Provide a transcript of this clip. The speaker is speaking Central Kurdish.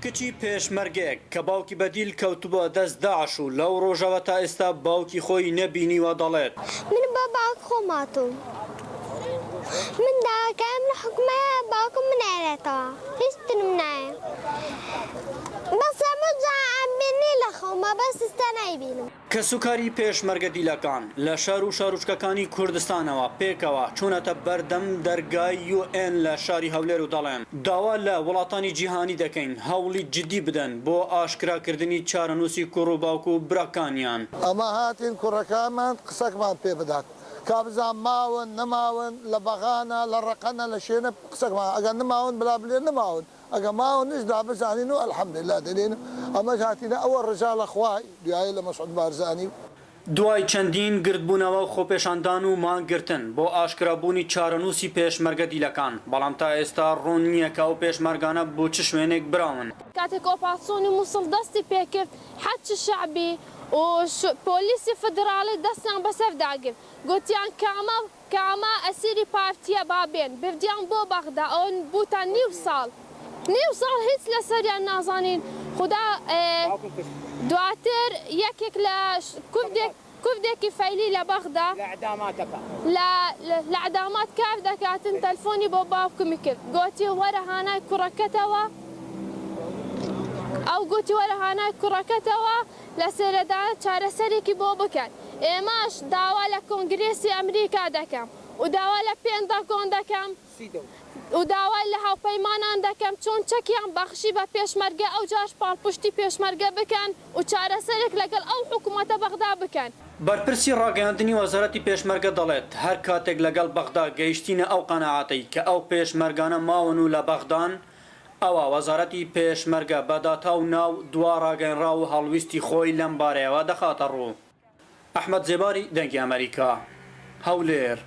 کچی پێشمەرگەیەک کە باوکی بە دیل کەوتبووە دەست داعش و لەو ڕۆژەوە تا ئێستا باوکی خۆی نەبینیوە دەڵێت. من بۆ باوک خۆم هاتووم. من داواکارم لە حکومەیە باوکم بنێرێتەوە هیچ ترم ناوێ بەس هەموو جار ئەمبینی لە خەوما بەس ئیستا نایبینم. کەسوکاری پێشمەرگە دیلەکان لە شار و شارۆچکەکانی کوردستانەوە پێکەوە چوونەتە بەردەم دەرگای یو ئێن لە شاری هەولێر و دەڵێن، داوا لە وڵاتانی جیهانی دەکەین هەوڵی جدی بدەن بۆ ئاشکراکردنی چارەنووسی کوڕ و باوک و براکانیان. ئەمە هاتین کوڕەکانمان قسەکمان پێ بدات کا بزان ماون نەماون لە بەغانە لە ڕەقەنە لە شێنە قسەکمان ئەگەر نماون بلا بلێ نماون ئەگە ماونیش دا بزانین و الحمدللە دەلێن ئەمەش هاتینە ئەوە ڕجا لە خوای دویایی لە مەسعود بارزانی و. دوای چەندین گردبوونەوە و خۆپێشاندان و مانگرتن بۆ ئاشکرابوونی چارەنووسی پێشمەرگە دیلەکان، بەڵام تا ئێستا ڕوون نییە کە ئەو پێشمەرگانە بۆ چ شوێنێک براون. کاتێک ئۆپاسۆنی موسڵ دەستی پێکرد، حەچی شەعبی و پۆلیسی فیدراڵی دەستیان بەسەردا گرت، گوتیان کامە کامە ئەسیری پارتیە با بێن، بردیان بۆ بەغدا، ئەوە بووتە نیو ساڵ، نیو ساڵ هیچ لەسەریان نازانین، خودا دواتر یەکێک لە کوردێک کوردێکی فەیلی لە بەغدا لە لە ئیعدامات کار دەکاتن تەلفۆنی بۆ باوکمی کرد گۆتی وەرە هانای کوڕەکەتەوە ئەو گۆتی وەرە هانای کوڕەکەتەوە لە سێرەدانە چارەسەرێکی بۆ بکەن ئێمەش داوا لە کۆنگرێسی ئەمریکا دەکەم و داوا لە پێنتاگۆن دەکەم و داوای لە هاوپەیمانان دەکەم چۆن چەکیان بەخشی بە پێشمەرگە ئەوجاش پاڵپشتی پێشمەرگە بکەن و چارەسەرێک لەگەڵ ئەو حکومەتە بەغدا بکەن. بەرپرسی ڕاگەیاندنی وەزارەتی پێشمەرگە دەڵێت، هەر کاتێک لەگەڵ بەغدا گەیشتینە ئەو قەناعەتەی کە ئەو پێشمەرگانە ماون و لە بەغدان، ئەوا وەزارەتی پێشمەرگە بە داتا و ناو دوا ڕاگەیەنراو و هەڵویستی خۆی لەم بارەیەوە دەخاتەڕوو. ئەحمەد زێباری، دەنگی ئەمەریکا، هەولێر.